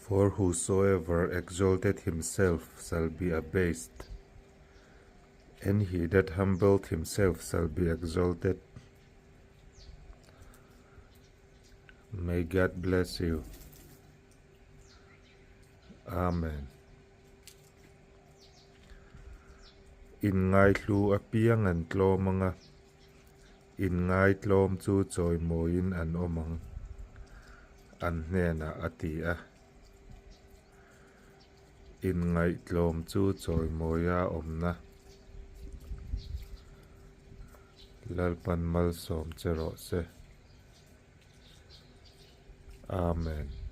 For whosoever exalteth himself shall be abased, and he that humbleth himself shall be exalted. May God bless you. Amen. Inngaihlu apiang an tlawm anga, inngaitlawm chu chawimawiin an awm ang, an hnenah a ti a. Inngaihtlawm chu chawimawia awmna Lalpan malsawm che rawh se. Amen.